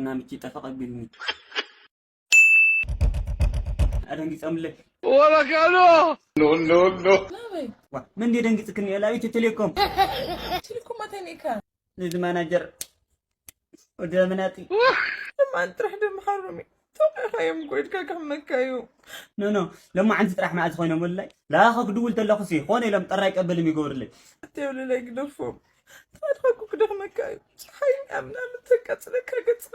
እና ምቺ ጠፈቕ ኣቢሉኒ። ኣደንጊጾምለይ። ወበካሎ! ኖ፣ ኖ፣ ኖ። ናበይ? ዋ፣ መን ድየ ደንጊጽክኒ? ላብ ኢትዮ ቴሌኮም። ቴሌኮም ኣታይ ነይካ? ነዚ ማናጀር ወዲ መናጢ። እማን ጥራሕ ደምሓሮም እዩ። ተውዒኻዮም እኮ ኢልካ ክሕመካ እዩ። ኖ፣ ኖ፣ ሎማዓንቲ ጥራሕ መዓዝ ኮይኖም ወላሂ። ላኻ ክድውል ተለኹሲ፣ ኾነ ኢሎም ጠራይ ቀበልም ይገብርለይ። እትብልለይ ግደፎም። ተዋድኻ እኮ ክደኽመካ እዩ። ፀሓይ ኣብ ምናምን ተቃፅለካ ገፅኻ።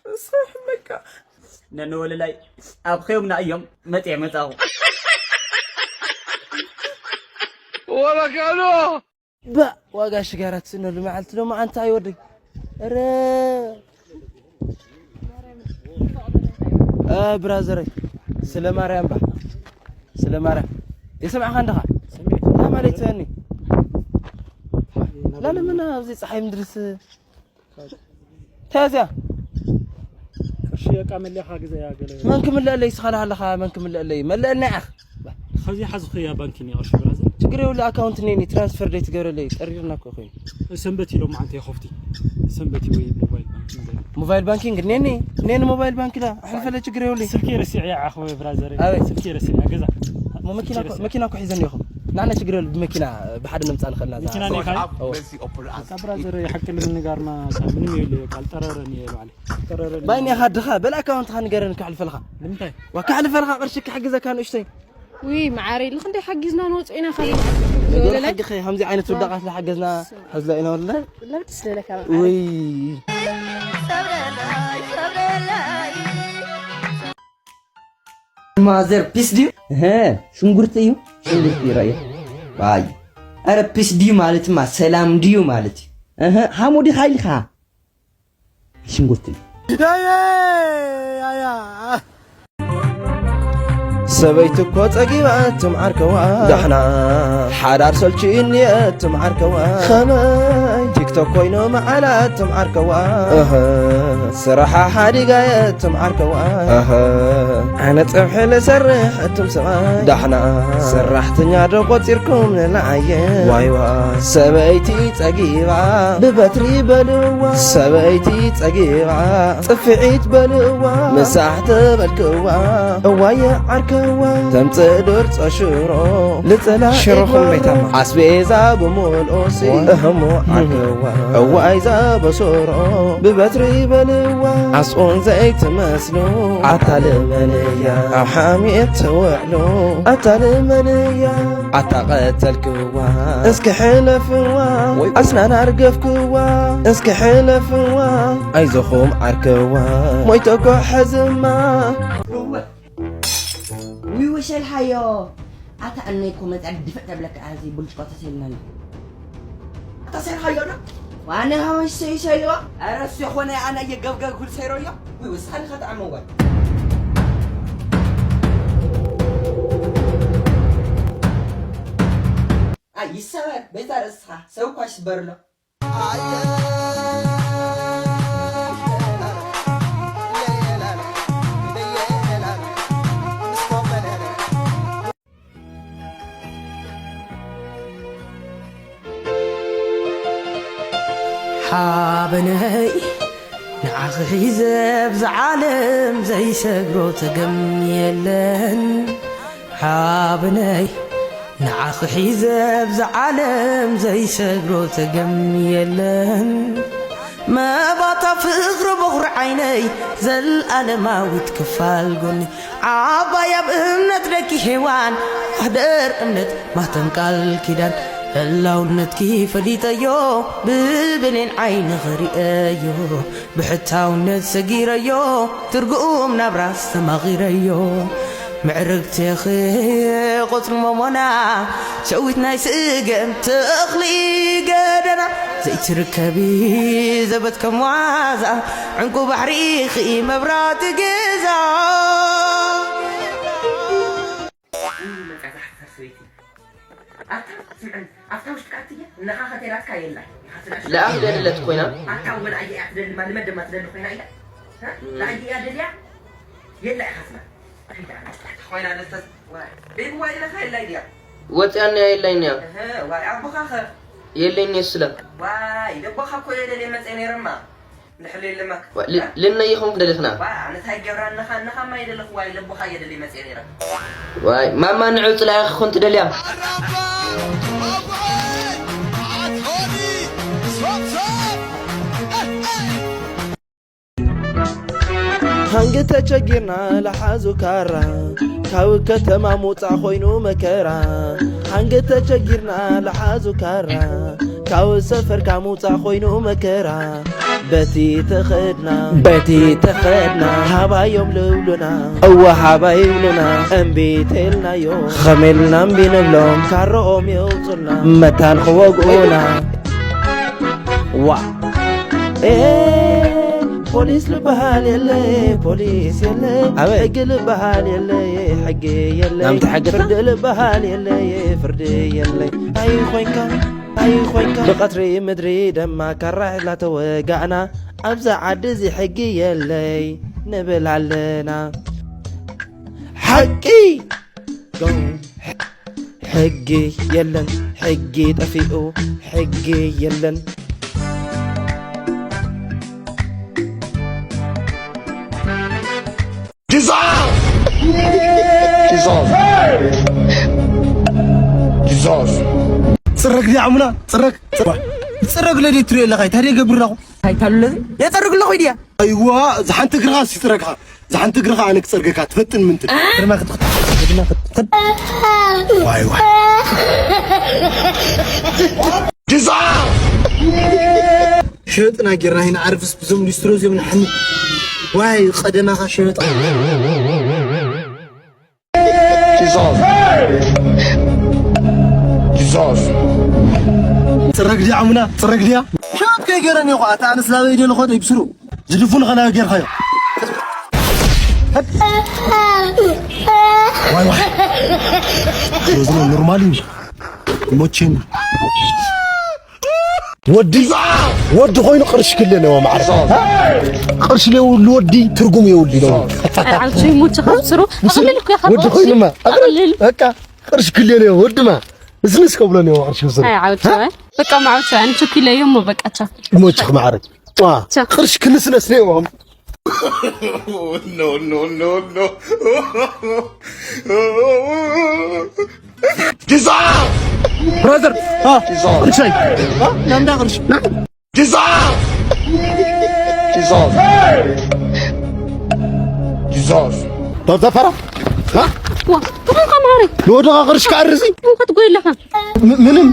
ንስኻ ይሕመካ። ነነ ወለላይ ኣብ ኸዮምና እዮም መፅየ መፃኹ። ወበካሎ! ባእ ዋጋ ሽጋራ ትስእነሉ መዓልቲ ሎማዓንቲ ኣይወደይ። ኧረ እ ብራዘረይ ስለ ማርያም ባ ስለ ማርያም የሰማዕኻ እንደኻ ላ ማለት ትህኒ ላ ለምን ኣብዚ ፀሓይ ምድርስ እንታይ እዚኣ ቅርሺ በቃ መሊኻ ግዘያ ገለ መን ክምልአለይ እስኻ ኣለኻ መን ክምልአለይ መለአልና ኢኻ ኸዚ ሓዝኽያ ባንኪ እኒኣ ቅርሺ ብራዘር ችግር የብሉ ኣካውንት እኒአኒ ትራንስፈር ደይ ትገብረለይ ጠሪርና እኮ ኮይኑ ሰንበት ኢሎም መዓንተ የኸፍቲ ሰንበት ወይ ሞባይል ባንኪንግ ገለ ሞባይል ባንኪንግ እኒአኒ እኒአኒ ሞባይል ባንክ ላ ኣሕልፈለ ችግር የብሉ ስልኪ ረሲዐ ዓኹ ብራዘር ኣበይ? ስልኪ ረሲዐ ገዛ እሞ መኪና እኮ- መኪና እኮ ሒዘኒ ኢኹም ናዕና ችግር የብሉ ብመኪና ብሓደ ነምፃእ ንኽእልና እዛ- መኪና እኒኻ? ኣዎ። በቃ ብራዘር ሓቂ ንምንጋርና ምንም የብሉ በቃ ኣልጠረረን እየ ባዕለ ኣልጠረረን ባይኒ ኢኻ ድኻ በል ኣካውንትኻ ንገረን ከሕልፈልኻ ንምንታይ? ዋ ከሕልፈልኻ ቅርሺ ክሕግዘካ ንእሽተይ ውይ መዓረይ ልኽንደይ ሓጊዝና ንወፅኦ ኢና ካልእ ነገሩ ዘለለይ ሓቂ ኸ ከምዚ ዓይነት ውዳቓት ዝሓገዝና ሕዝላ ኢና ወለ ለብጥ ስለለካ ውይ ማዘር ፒስ ድዩ እህ ሽንጉርቲ እዩ ሽንጉርቲ ይረእዮ ኣይ ኣረ ፒስ ድዩ ማለትማ ሰላም ድዩ ማለት እዩ እህ ሓሙዲ ኻይልኻ ሽንጉርቲ እዩ ሰበይቲ እኮ ጸጊባ እትም ዓርከዋ ዳሕና ሓዳር ሰልችእኒ እትም ዓርከዋ ኸመይ ቲክቶክ ኮይኑ መዓላ እትም ዓርከዋ እህ ስራሓ ሓዲጋ እትም ዓርከዋ እህ ኣነ ጸብሒ ልሰርሕ እትም ሰብኣይ ዳሕና ሰራሕተኛ ዶ ቆጺርኩም ንለዓየ ዋይዋ ሰበይቲ ጸጊባ ብበትሪ በልዋ ሰበይቲ ጸጊባ ጽፍዒት በልዋ ምሳሕ ተበልክዋ እዋየ ዓርከዋ ተምጽእ ዱር ጸሽሮ ልጸላ ሽሮ ዒግዋ ከመይ ታማ? ኣስቤዛ ብምልኦሲ ዋ። እህሞ ዓርከዋ እዋይ ዘበሰሮ ብበትሪ በልዋ ዓስቁን ዘይትመስሉ ኣታ ልመንያ ኣብ ሓሚት ትውዕሉ ኣታ ልመንያ ኣታ ቀተልክዋ እስኪ ሕለፍዋ ወይ ኣስናን ኣርገፍክዋ እስኪ ሕለፍዋ ኣይዞኹም ዓርከዋ ሞይተኮ ሕዝማ እወ ውይ ወሸልሃዮ ኣታ እነይ እኮ መፅኣ ድፍዕ ተብለካ ኣዚ ብርጭቆ ተሰልና ተሰልሃዮ ዶ ዋነ ሃወሽ ሰይ ሰይዋ ኣረ እሱ የኾነ ኣነ የገብገብ ኩል ሰይሮዮ ውይ ወስኻኒ ኸጥዓመዋ ኣይ ይሰበር በዛ ርእስኻ ሰብ እኳ ይስበር ኣሎ ሓበነይ ንዓኺ ሒዘ ብዛ ዓለም ዘይሰግሮ ጸገም የለን ሓበነይ ንዓኺ ሒዘ ብዛ ዓለም ዘይሰግሮ ጸገም የለን መባታ ፍቕሪ በኹሪ ዓይነይ ዘልኣለማዊት ክፋል ጎኒ ዓባይ ኣብ እምነት ደቂ ሄዋን ማሕደር እምነት ማህተም ቃል ኪዳን ህላውነትኪ ፈሊጠዮ ብብሌን ዓይኒ ኽሪአዮ ብሕታውነት ሰጊረዮ ትርጉም ናብራ ኣስተማቒረዮ ምዕርግቲኺ ቁፅሪ ሞሞና ሸዊት ናይ ስገም ተኽሊ ገደና ዘይትርከቢ ዘበት ከም ዋዛ ዕንቁ ባሕሪኺ መብራቲ ገዛ ኣታ ስምዕኒ ኣብታ ውሽጥካ ኣትያ እናኻኸተ ናትካ የላ ኢኻ ትናሽ ለኣም ደለለት ኮይና ኣታ እውን ኣየ እያ ትደሊ ማንም ድማ ትደሊ ኮይና ኢላ ላየ እያ ደልያ የላ ኢኻ ትና ኮይና ደልተስ ቤቢ ዋይ ኢለኻ የላ ኢያ ወፅያ እና የላይን እያ ዋይ ኣቦኻ ኸ የለይን እየ ስለ ዋይ ደቦኻ እኮ የደልየ መፀ ነይረማ ንሕሉ የለማ። ዋ፣ ል-፣ ልነይ ይኹን ክደልኽና። ዋ፣ ኣነ ታይ ገብራ፣ እነኻ፣ እነኻ ማይ ደለኹ፣ ዋይ፣ ለቦኻ እየ ደለይ መጽየ ነይረ። ዋይ፣ ማማ ንዑ ጽላኢ ክኹን ትደልያ። ሃንግ ተቸጊርና ለሓዙ ካራ፣ ካብ ከተማ ምውጻእ ኮይኑ መከራ። ሃንግ ተቸጊርና ለሓዙ ካራ፣ ካብ ሰፈርካ ምውጻእ ኮይኑ መከራ። በቲ ተኸድና፣ በቲ ተኸድና፣ ሃባዮም ልብሉና፣ እወ ሃባ ይብሉና። እምቢ ተልናዮ፣ ኸሜልና እምቢ ንብሎም፣ ካረኦም የውጹልና፣ መታን ክወግኡና። ዋ። ኤ፣ ፖሊስ ልበሃል የለ፣ ፖሊስ የለ። ኣበይ? ሕጊ ልበሃል የለ፣ ሕጊ የለ። ናምቲ ሕጊ ፍርዲ ልበሃል የለ፣ ፍርዲ የለ። ኣይኾንካ፣ ኣይኾንካ። ብቐትሪ ምድሪ ደማ ካራ ሒዝና ተወጋእና፣ ኣብዛ ዓዲ እዚ ሕጊ የለይ ንብል ኣለና። ሓቂ! ሕጊ የለን፣ ሕጊ ጠፊኡ፣ ሕጊ የለን። ጂዛስ! ጂዛስ! ጂዛስ! ጽረግ ዲያ ዓሙና፣ ጽረግ፣ ጽረግ። ጽረግ ለዲ ትሪኦ ኣለኻ፣ ታዲያ ገብር ኣለኹ። እንታይ ታሉ ለዚ? የጸርግ ኣለኹ ድያ? ኣይዋ፣ ዝሓንቲ እግርኻ ሲጽረግኻ። ዝሓንቲ እግርኻ ኣነ ክጸርገካ ትፈትን ምንትን። ግርማ ክትኽድ፣ ግርማ ክትኽድ። ዋይ፣ ዋይ። ጅዛ! ሸጥና ጌርና ኢና ዓርፍስ ብዞም ሊስትሮ እዚኦም ንሓኒ። ዋይ፣ ቀደማኻ ሸጥ። ጂዛስ። ጂዛስ። ጽረግ ድያ ዓሙና? ጽረግ ድያ? ሸጥ ከይገረን እዩ ኸዓ፣ ኣታ ኣነስ ላበይ ደለኾ ደይ ብስሩ። ዝድፉን ኸና ጌርካዮ። ዋይ ዋይ። ወዝሮ ኖርማል እዩ። ሞቼን። ወዲ፣ ወዲ ኮይኑ ቅርሺ ክልነ ወ ማዕረ። ቅርሺ ለውሉ ወዲ ትርጉም የውሉ ነው። ኣይ፣ ዓውቺ ሙች ከብስሩ። ብስሩ። ኣቕልል እኮ ኢኻ ወዲ ኮይኑማ። ኣቕልል። በቃ ቅርሺ ክልነ ወድማ። ብዝነስ ከብሎ ነው ቅርሺ ብስሩ። ኣይ፣ ዓውቺ፣ ኣይ። በቃ ማዕውቺ፣ ኣን ቹኪ ለዩም በቃ ቻ። ሞች ማዕረ። ዋ፣ ቻ። ቅርሺ ክንስነስ ነው። ኖ፣ ኖ፣ ኖ፣ ኖ። ጅዛ! ብራዘር፣ አ፣ ጅዛ! ቅርሻይ። አ፣ ናምዳ ቅርሽ። ጅዛ! ጅዛ! ጅዛ! ተዘፈራ? አ? ዋ፣ ትኾንካ ማሪ። ልወደኻ ቅርሽ ክኣርዚ? ትኾንካ ትጎይለኻ። ም-፣ ምንም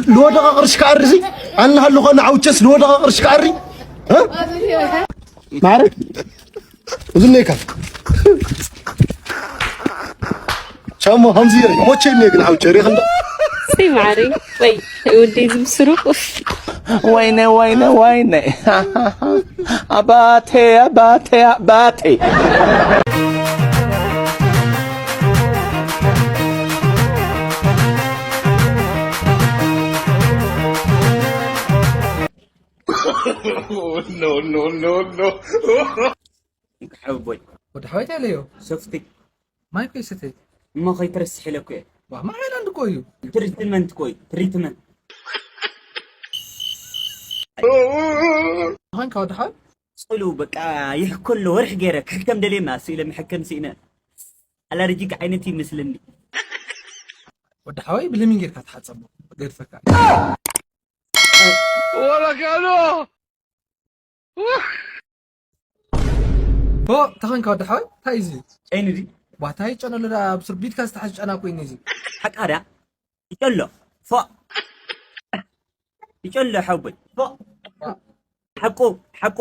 ልወደኻ ቅርሽ ክኣርዚ? ኣናሃሉ ኾነ ዓውቸስ ልወደኻ ቅርሽ ክኣሪ? አ? ማዕረ እዝነይካ ቻሞ ሃምዚ ሞቼ እኔ ግን ዓው ቸሪኽ እንዶ ሲ ማዕረ ወይ ውዴ ዝምስሩ ኡፍ። ወይነ ወይነ ወይነ ኣባቴ ኣባቴ ኣባቴ። ኖ ኖ ኖ ኖ። ሓወቦይ ወዲ ሓወይ ኣለዮ። ሶፍቲ ማይ ኮይሰተ እሞ ከይትረስሕ ኢለ እኮ እየ። ዋ፣ ማይ ሃይላንድ እኮ እዩ። ትሪትመንት እኮ እዩ፣ ትሪትመንት። ኣኸንካ ወዲ ሓወይ? ጽሉ በቃ ይሕኮ ኣሎ፣ ወርሒ ገይረ ክሕከም ደልየ፣ ማስ ኢለ ምሕከም ስኢነ። ኣላርጂክ ዓይነት ይመስለኒ። ወዲ ሓወይ ብለሚን ጌርካ ትሓጸቦ፣ ገድፈካ። ወረጋኖ! ፎ፣ ተኸንካ ወዲ ሓወይ፣ እንታይ እዩ እዚ? ጨይኑ ድዩ? ዋ፣ እንታይ ጨኖ ኣሎ፣ ኣብ ስር ቢትካ ዝተሓዝ ጨና እኮ እዩ እዚ። ሓቃ ድያ? ይጨሎ። ፎ። ይጨሎ ሓወቦይ። ፎ። ሓቁ፣ ሓቁ።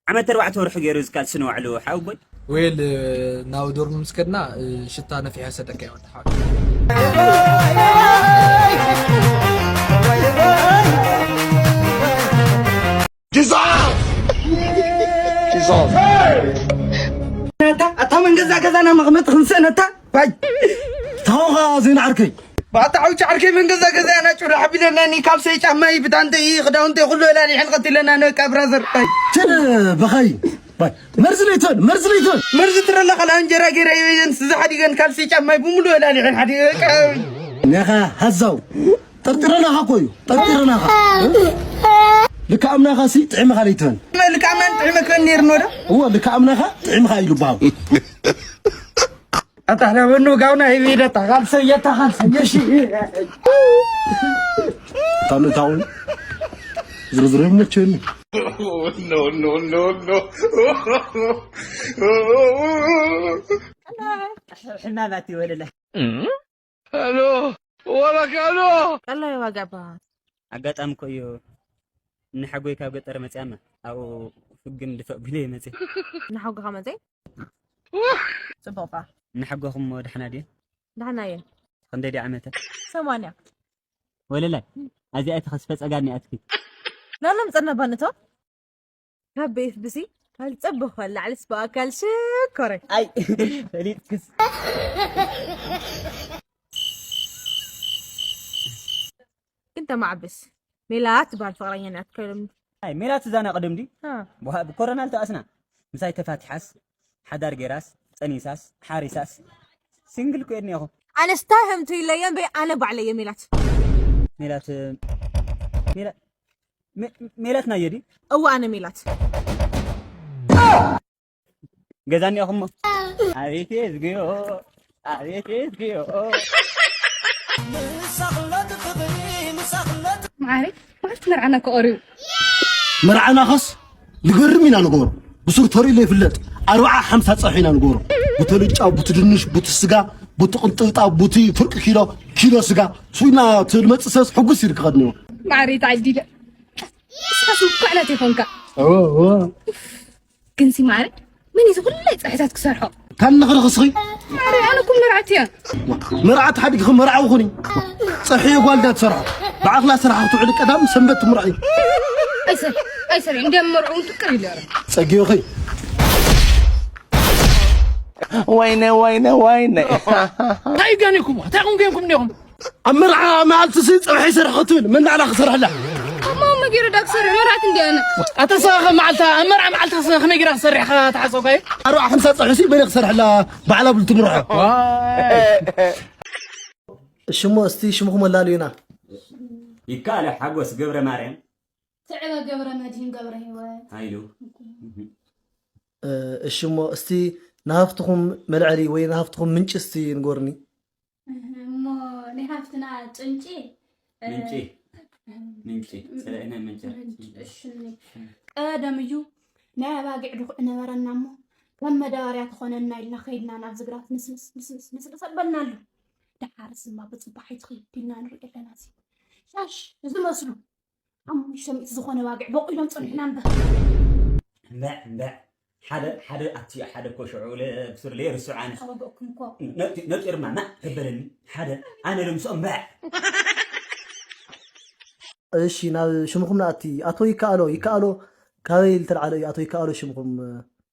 ዓመት ኣርባዕተ ወርሒ ገይሩ እዚ ካልሲ ንባዕሉ ሓወቦይ። ዌል፣ ናብ ዶርም ምስ ከድና፣ ሽታ ነፊሐ ሰደካ ይወድሓ። ጅዛ! ጅዛ! ነታ፣ ኣታ መን ገዛ ገዛና መቕመጢ ክንስእ ነታ? ባይ! ታውኻ ዜና ዓርከይ። ባታ ዓውቻ ዓርከይ መን ገዛ ገዛ ያና ጩራ ሓቢለናኒ፣ ካልሰይ ጫማይ ብታንተይ ክዳውንተይ ኩሉ ወላሊ ሕንቐት ኢለና ነቃ ብራዘር። ባይ! ትል በኻይ። ባይ! መርዚ ለይቶን፣ መርዚ ለይቶን። መርዚ ትረላ ካልኣ እንጀራ ገይራ ይበይዘን ስዛ ሓዲገን ካልሰይ ጫማይ ብሙሉ ወላሊ ሕን ሓዲገ በቃ። ነኻ ሃዛው። ጠርጢረናኻ እኮ እዩ። ጠርጢረናኻ። ልካ ኣምናኻ ሲ ጥዕምኻ ለይትበል። ልካ ኣምናን ጥዕመክን ነይርኖ ዶ? እዎ፣ ልካ ኣምናኻ ጥዕምኻ ኢሉ በሃው። ኣታ ለበኑ ጋውና ይቤደ ታኻልሰ የታኻልሰ የሺ። ታኑ ታውን ዝርዝሩ ይመቸኒ። No, no, no, no. ሕማማት ይወለላ። ሄሎ፣ ወረክ ሄሎ። ቀላይ ዋጋ በሃ። ኣጋጣሚ እኮ እዩ፣ ንሓጎይ ካብ ገጠር መፅያማ፣ ኣብኡ ፍግም ድፈእ ቢለ እየ መፅየ። ንሓጎኻ መፅየ? ፅቡቕ ባ። ንሓጎኹም እሞ ደሕና ድየ? ደሕና እየ። ክንደይ ድየ ዓመተ? ሰማንያ። ወለላይ፣ ኣዚኣ ተኸስፈ ጸጋኒ ኣትኪ። ናሎም ጸነባ ነቶ? ካብ ቤት ብሲ ካልጸብኽ ላዕልስ ብኣካል ሽኮረ። ኣይ፣ ፈሊጥክስ። ግን ተማዕብስ። ሜላት ትበሃል ፍቕረኛ ናት ከልም። ኣይ፣ ሜላት እዛና ቅድም ድዩ? አ። ብሃ-፣ ብኮሮና ልተኣስና። ምሳይ ተፋቲሓስ፣ ሓዳር ጌራስ፣ ጸኒሳስ፣ ሓሪሳስ። ሲንግል እኮ እየ እኒአኹ። ኣነስ ታይ ህምቱ ይለየን በይ ኣነ ባዕለየ ሜላት። ሜላት፣ ሜላ-፣ ሜ-፣ ሜላት ናየ ድዩ? እወ ኣነ ሜላት። ገዛ እኒኦኹሞ። ኣቤት የዝግዮ፣ ኣቤት የዝግዮ። መዓረይ፣ መዓልቲ መርዓና እኮ ቀሪቡ። መርዓናኸስ ልገርም ኢና ንገብሮ። ብሱር ተሪኡ ለይፍለጥ ኣርብዓ ሓምሳ ጸብሒ ኢና ንገብሮ። ቡቲ ልጫ፣ ቡቲ ድንሽ፣ ቡቲ ስጋ፣ ቡቲ ቅንጥብጣ፣ ቡቲ ፍርቂ ኪሎ፣ ኪሎ ስጋ። ሱይና ትልመጽእ ሰስ ሕጉስ ኢሉ ክኸድንዎ። መዓረይ ተዓዲለ። ንስኻስ ምኩዕነት ይኾንካ። እወ፣ እወ። ግን ሲ ማዕረ፣ መን እዩ እዚ ኩላይ ጸብሕታት ክሰርሖ? ታን ንኽርኽስኺ? ማዕረ፣ ኣነ እኮ መርዓት እያ። መርዓት ሓዲግኺ መርዓዊ ኩኒ። ጸብሒ ጓል ዳ ትሰርሖ። ብዓኽላ ስራሕ ክትውዕሊ ቀዳም ሰንበት ትምርዒ። ኣይሰር-፣ ኣይሰርሕ፣ እንዲያም መርዑ እውን ጥቅር ኢሉ ያረ። ጸጊዮኺ። ወይነ፣ ወይነ፣ ወይነ። እንታይ ጋኒኩም? እንታይ ኹም ገንኩም እንዲኹም? ኣብ መርዓ መዓልቲ ሲ ጸብሒ ይሰርሕ ክትብል መን ንዓና ክሰርሐላ? እሞ እሞ ገይሩ ዳ ክሰርሕ መርዓት እንዲ ኣነ። ኣታ ንስኻ ከ መዓልታ፣ ኣብ መርዓ መዓልቲ ከ ከመይ ገይራ ክሰርሕ ኢኻ ትሓስብ ከ? ኣርብዓ ሓምሳ ጸብሒ ሲ በይነ ክሰርሐላ ባዕላ ብልትምርሖ። ዋይ። እሺ እሞ እስቲ ሽምኹም ኣላልዩና። ይከኣለ ሓጎስ ገብረ ማርያም። ትዕበ ገብረ መድህን ገብረ ህይወት። ሃይሉ። እ፣ እሺ እሞ እስቲ ንሃፍትኹም መልዐሊ ወይ ንሃፍትኹም ምንጪ እስቲ ንገሩኒ። እህ፣ እሞ ናይ ሃፍትና ጭንጪ፣ እ፣ ምንጪ፣ ምንጪ፣ ጸላኢና ምንጪ። ምንጪ፣ እሺ፣ እኒ ቀደም እዩ ናይ ኣባጊዕ ድኹዒ ነበረና እሞ ከም መዳበርያ ትኾነና ኢልና ከይድና ናብ ዝግራት ንስንስ፣ ንስንስ፣ ንስንስ ኣበልናሉ። ደሓርስ እማ ብጽባሕ ኣይትኽይድ ኢልና ንርኢ ኣለና። እዚ ሻሽ ዝመስሉ ሓሙሽተ ሚእቲ ዝኾነ ዋግዕ በቂሎም ጸኒሕና እምበር። እምበዕ፣ እምበዕ። ሓደ፣ ሓደ ኣብቲ ሓደ እኮ ሽዑ ለ-፣ ብሱር ለየርስዑ ኣነ። ተወግእኩም እኮ። ነጢ-፣ ነጢርማ ማእ ተበለኒ። ሓደ፣ ኣነ ለ ምስኦም እምበዕ። እሺ፣ ናብ ሽምኹም ንኣቲ። ኣቶ ይከኣሎ፣ ይከኣሎ ካበይ ዝተልዓለ እዩ? ኣቶ ይከኣሎ ሽምኹም?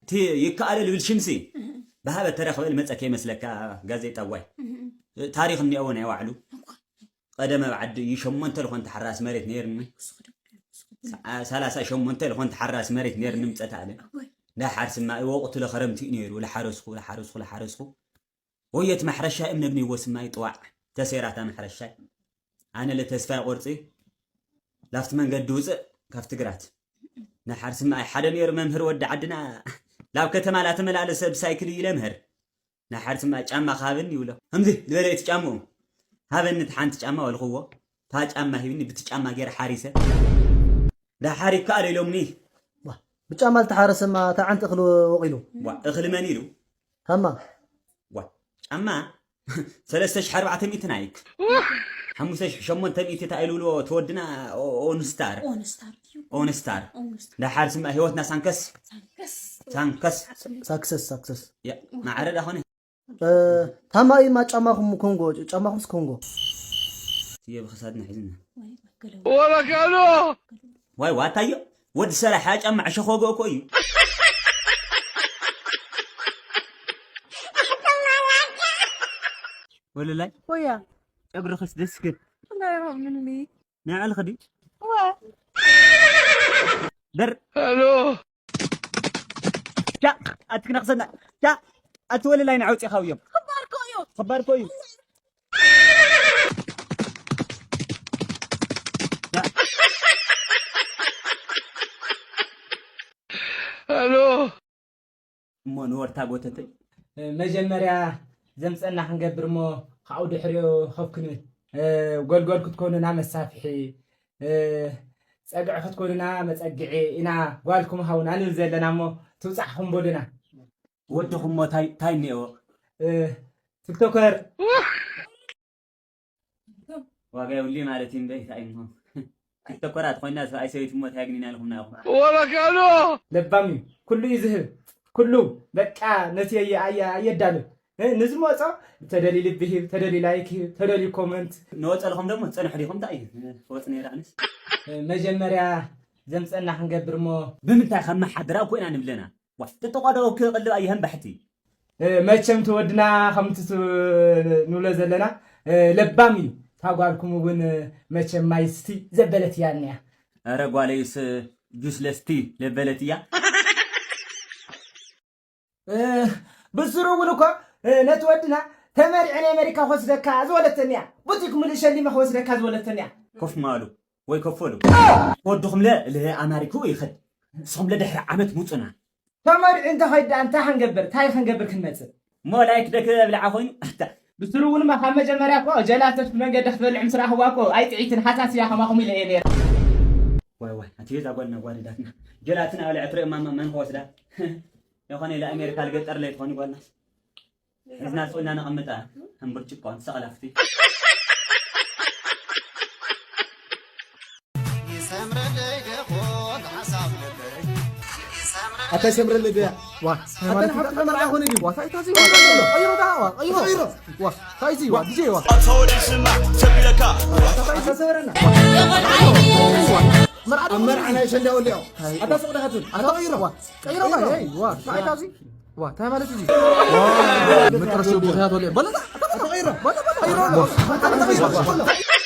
እቲ ይከኣሎ ልብል ሽምሲ፣ እህ። ብሃበ ተረኽበ ልመጸ ከይመስለካ ጋዜጣ ዋይ። እህ። ታሪኽ እኒአዎ ናይ ባዕሉ። እኳ። ቀደም ኣብ ዓዲ እዩ ሸሞንተ ልኾን ተሓራስ መሬት ነይርኒ። ሳ-፣ ሰላሳ ሸሞንተ ልኾን ተሓራስ መሬት ነይርኒ ምጸት ኣለ። እወይ። ዳሓር ስማ ወቕቱ ለኸረምቲ እዩ ነይሩ። ለሓረስኹ፣ ለሓረስኹ፣ ለሓረስኹ። ወየት ማሕረሻ እምነግኒ ወስማይ ጥዋዕ ተሰይራታ ማሕረሻይ። ኣነ ለተስፋይ ቆርጺ ላፍቲ መንገዲ ውፅእ ካብቲ ግራት። ንሓር ስማ ኣይ ሓደ ነይሩ መምህር ወዲ ዓድና ላብ ከተማ ላተመላለሰ ብሳይክል እዩ ለምህር። ንሓር ስማ ጫማ ሃበኒ ይብሎ። ከምዚ ዝበለ እቲ ጫምኡ ሃበኒ፣ እቲ ሓንቲ ጫማ ወልኽዎ። እታ ጫማ ሂብኒ፣ ብቲ ጫማ ገይረ ሓሪሰ። ዳሓር ይከኣል ኢሎምኒ። ዋ፣ ብጫማ ዝተሓረሰማ እታ ዓንቲ እኽሊ ወቒሉ። ዋ፣ እኽሊ መን ኢሉ? ሃማ። ዋ፣ ጫማ ሰለስተ ሽሕ ኣርባዕተ ሚእቲ ናይክ። ሓሙሽተ ሽሕ ሸሞንተ ሚእቲ እታ ኢሉ ውልዎ ተወድና ኦ-፣ ኦንስታር። ኦንስታር እዩ። ኦንስታር። ኦንስታር። ዳሓር ስማ ህይወትና ሳንከስ። ሳንከስ። ሳንከስ። ሳክሰስ፣ ሳክሰስ። ያ፣ ማዕረ ዳኾነ። እ፣ ታማኢማ ጫማኹም ኮንጎ፣ ጫማኹምስ ኮንጎ። ትየ ብኸሳድና ሒዝና። ወይ በከለው። ወረጋሎ! ዋይ ዋታዮ፣ ወዲ ሰላሕ ያ ጫማ ዕሾኽ ወግኦ እኮ እዩ። ወለላይ? ወያ። ጨጉርኽስ ደስ ክብል። ናይ ሮምንኒ። ናይ ዕልኺ ድዩ? ወ። በር። ሄሎ። ቻ፣ ኣቲ ክነኽሰና። ቻ፣ ኣቲ ወለላይ ንዓውፂኻ እዮም። ክባር እኮ እዩ። ክባር እኮ እዩ። ቻ። እሞ ንወርታ ጎተተይ። መጀመርያ ዘምፀና ክንገብር እሞ ካብኡ ድሕሪኡ ከብ ክንብል። ጎልጎል ክትኮኑና መሳፍሒ፣ ፀግዒ ክትኮኑና መፀግዒ ኢና ጓልኩም ሃውና ንብል ዘለና እሞ ትብፃሕኹም በሉና። ወድኹም እሞ ታይ ታይ እኒኦ? ቲክቶከር ዋጋ የብሉይ ማለት እዩ እምበይ፣ እንታይ እሞ። ክልተ ኮራት ኮይና ሰብኣይ ሰበይቲ እሞ እንታይ ኣግኒና ኢልኹምና ኢኹም? ወበካሎ! ለባም እዩ። ኩሉ እዩ ዝህብ። ኩሉ በቃ ነቲ ኣየ-፣ ኣየ-፣ ኣየዳልብ። እ፣ ንዝመጾ ተደልዩ ልቢ ሂብ፣ ተደልዩ ላይክ ሂብ፣ ተደልዩ ኮመንት። ንወጸልኹም ደሞ ትጸንሑ ዲኹም? እንታይ እዩ ክወጽ ነይረ ኣነስ? እ፣ መጀመርያ ዘምጸና ክንገብር እሞ። ብምንታይ ከመሓድራ እኮ ኢና ንብለና። ዋ፣ ጥጥቆ ዶ ክቕልብ ኣየህን ባሕቲ። እ፣ መቸም ተወድና ከምቲ ስ-፣ ንብሎ ዘለና፣ እ፣ ለባም እዩ። እታ ጓልኩም እውን፣ እ፣ መቸም ማይ ስቲ ዘበለት እያ እኒኣ። ኧረ ጓለይስ ጁስ ለስቲ ለበለት እያ። እ፣ ብስሩ እውን እኮ፣ እ፣ ነቲ ወድና ተመሪዐ ናይ ኣሜሪካ ክወስደካ ዝበለተኒ እያ። ቡቲክ ሙሉእ ሸሊመ ክወስደካ ዝበለተኒ እያ። ኮፍ ማሉ ወይ ከፈሉ። ወድኹምለ ለኣማሪኩ ይኸድ። ንስኹምለ ድሕሪ ዓመት ሙጹና። ተመሪዑ እንተኸይድ ደኣ እንታይ ክንገብር? እንታይ ክንገብር ክንመጽእ? እሞ ላይክ ደክ ብልዓ ኮይኑ። ኣታ። ብስሩ እውን እማ ካብ መጀመርያ እኮ ጀላተት ብመንገዲ ክትበልዕ ምስ ረኣኽዋ እኮ ኣይጥዒትን ሃሳስ እያ ከማኹም ኢለ እየ ነይረ። ዋይ ዋይ፣ ኣቲ ገዛ ጓልና ጓዲዳትና። ጀላትን ኣብልዐ ትርኢ ማማ መን ክወስዳ? የኾነ ኢለ ኣሜሪካ ልገጠር ለይ ትኾኒ ጓልና። እዝና ጽና ነቐምጣ። ከም ብርጭቆ ንሰቐላፍቲ። ኣታ ይሰምረለይ ዶ? ዋ፣ ኣታ ንሓፍቲ መርዓ ይኾነ ድዩ? ዋ፣ እንታይ እዩ እዚ? ዋ፣ ቀይሮ ዳ፣ ዋ፣ ቀይሮ። ቀይሮ። ዋ፣ እንታይ እዩ እዚ? ዋ፣ ዲጄ ዋ። ኣታ ሰበረና። መርዓ ኣብ መርዓ ናይ ሸንዳ ወሊዖ። ኣታ ሱቕ ዳኻትል። ኣታ ቀይሮ። ዋ፣ ቀይሮ ዳ፣ ሄይ፣ ዋ፣ እንታይ እዩ እዚ? ዋ፣ እንታይ ማለት እዩ? ዋ፣ መጨረሻ ምኽንያት ወሊዖ። በለታ፣ ኣታ ቀይሮ። በለ፣ በለ፣ ቀይሮ። ዋ፣ ኣታ ቀይሮ።